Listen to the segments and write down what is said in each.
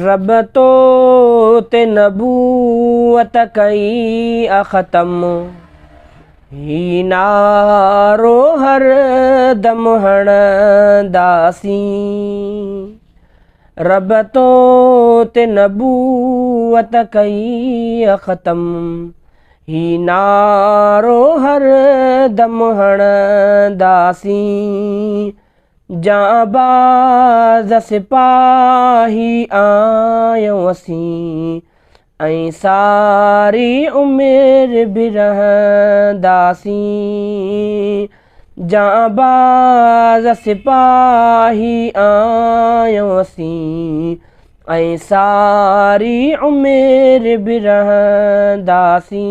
رب تو تي نبوت ڪئي آ ختم، هي نعرو هر دم هڻنداسين. رب تو تي نبوت ڪئي آ ختم، هي نعرو هر دم هڻنداسين. جانباز سپاهي آهيون اسين ۽ ساري عمر به رهنداسين. جانباز سپاهي آهيون اسين ۽ ساري عمر به رهنداسين.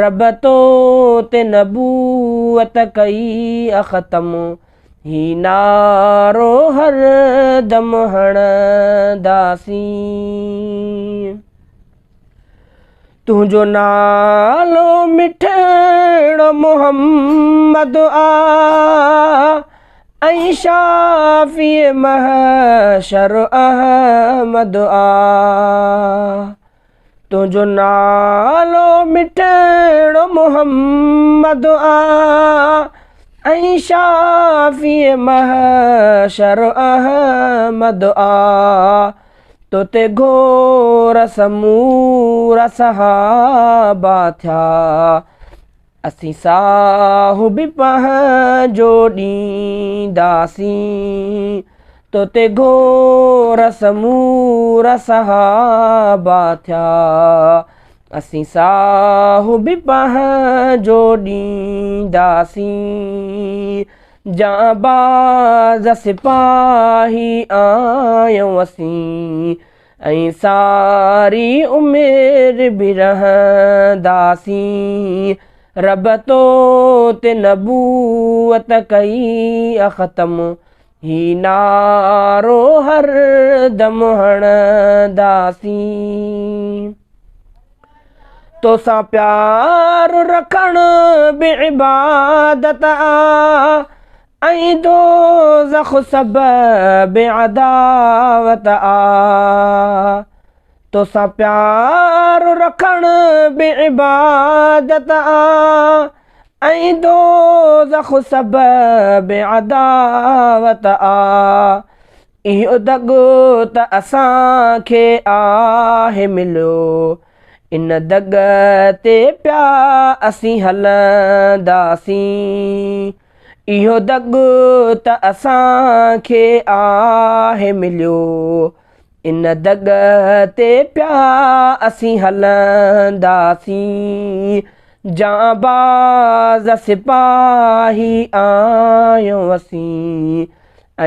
رب تو تي نبوت ڪئي آ ختم، هي نعرو هر دم هڻنداسين. تنهنجو نالو مٺڙو محمد آ ۽ شافي محشر احمد آ. تنهنجو نالو مٺڙو محمد آ ۽ شافي محشر احمد آ. تو تي گهور سمورا صحابا ٿيا، اسين ساهه به پنهنجو ڏينداسين. تو تي گهور سمورا صحابا ٿيا، اسين ساهه به پنهنجو ڏينداسين. جانباز سپاهي آهيون اسين ۽ ساري عمر به رهنداسين. رب تو تي نبوت ڪئي آ ختم، هي نعرو هر دم هڻنداسين. توسان پيار رکڻ به عبادت آ ۽ دوزخ سبب عداوت آ. توسان پيار رکڻ به عبادت آ ۽ دوزخ سبب عداوت آ. اهو دڳ ته اسان کي آهي مليو، ان دڳ تي پيا اسين هلنداسين. اهو دڳ ته اسان کي آهي مليو، ان دڳ تي پيا اسين هلنداسين. جانباز سپاهي آهيون اسين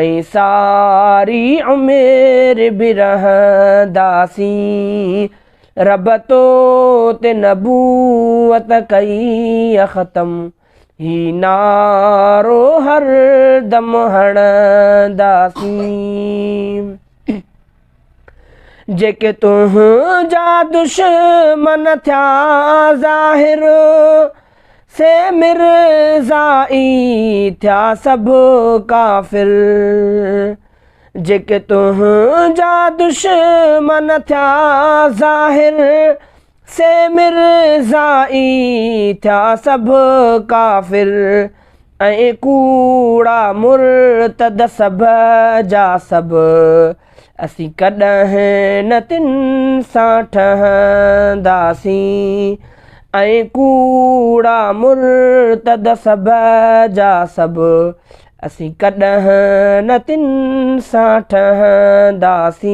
۽ ساري عمر به رهنداسين. رب تو تي نبوت ڪئي آ ختم، هي نعرو هر دم هڻنداسين. جيڪي تنهنجا دشمن ٿيا ظاهر، سي مرزائي ٿيا سڀ ڪافر. جيڪي تنهنجا دشمن ٿيا ظاهر، سي مرزائي ٿيا سڀ ڪافر. ۽ ڪوڙا مرتد سڀ جا سڀ، اسين ڪڏهن نه تن سان ٺهنداسين. ۽ ڪوڙا مرتد سڀ جا سڀ، اسين ڪڏهن نه تن سان ٺهنداسين.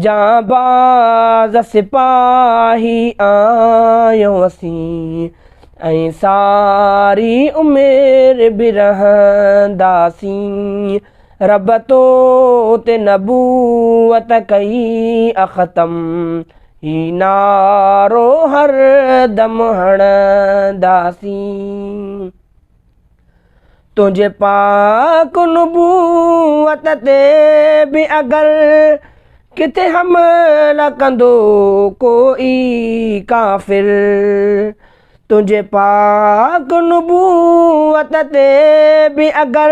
جانباز سپاهي آهيون اسين ۽ ساري عمر به رهنداسين. رب تو تي نبوت ڪئي آ ختم، هي نعرو هر دم هڻنداسين. تنهنجي پاڪ نبوت تي به اگر ڪٿي حملا ڪندو ڪوئي ڪافر، تنهنجي پاڪ نبوت تي به اگر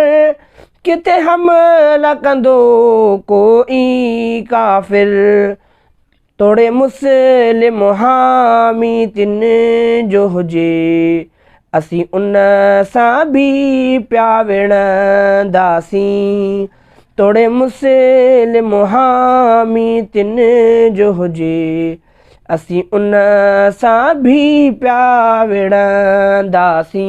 ڪٿي حملا ڪندو ڪو ئي ڪافر، توڙي مسلم حامي تن جو هجي، اسين ان سان به پيا وڙهنداسين. توڙي مسلم حامي تن جو هجي، اسين ان سان به پيا وڙهنداسين.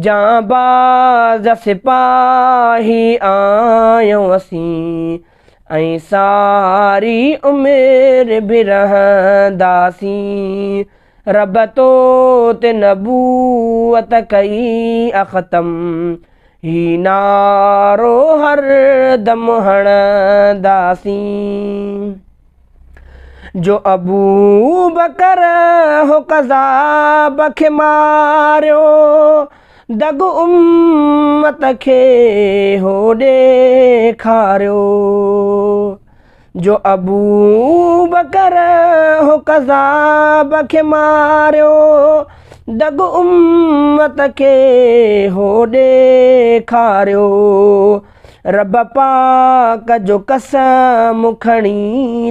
جانباز سپاهي آهيون اسين ۽ ساري عمر به رهنداسين. رب تو تي نبوت ڪئي آ ختم، هي نعرو هر دم هڻنداسين. جو ابو بڪر هو ڪذاب کي ماريو، دڳ امت کي هو ڏيکاريو. جو ابو بڪر هو ڪذاب کي ماريو، دڳ امت کي هو ڏيکاريو. رب پاڪ جو قسم کڻي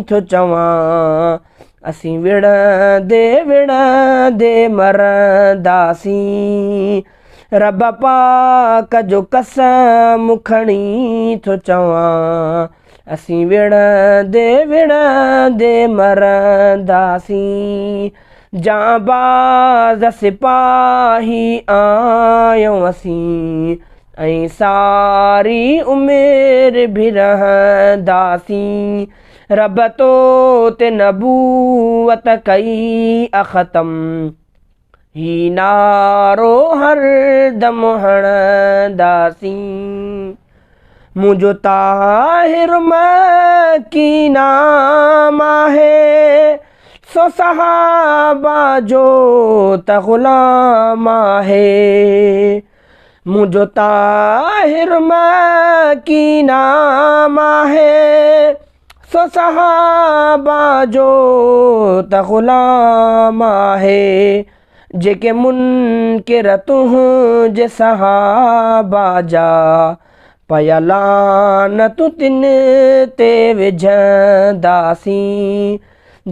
ٿو چوان، اسين وڙهندي وڙهندي مرنداسين. رب پاڪ جو قسم کڻي ٿو چوان، اسين وڙهندي وڙهندي مرنداسين. جانباز سپاهي آهيون اسين ۽ ساري عمر به رهنداسين. رب تو تي نبوت ڪئي آ ختم، هي نعرو هر دم هڻنداسين. منهنجو طاهر مڪي نام آهي، سو صحابه جو ته غلام آهي. منهنجو طاهر مڪي نام آهي، سو صحابه جو ته غلام آهي. جيڪي منڪر تنهنجي صحابه جا، پيا لعنت تن تي وجهنداسين.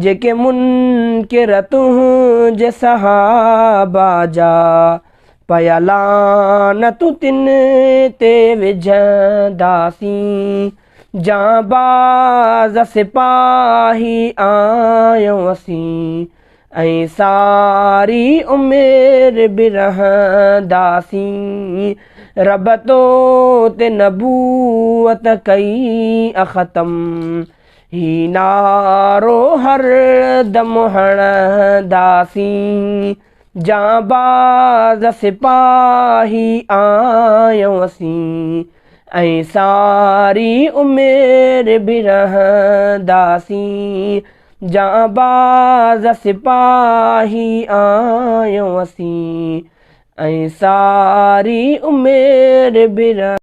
جيڪي منڪر تنهنجي صحابه جا، پيا لعنت تن تي وجهنداسين. جانباز سپاهي آهيون اسين ۽ ساري عمر به رهنداسين. رب تو تي نبوت ڪئي آ ختم، هي نعرو هر دم هڻنداسين. جانباز سپاهي آهيون اسين ۽ ساري عمر به رهنداسين. جانباز سپاهي آهيون اسين ۽ ساري عمر به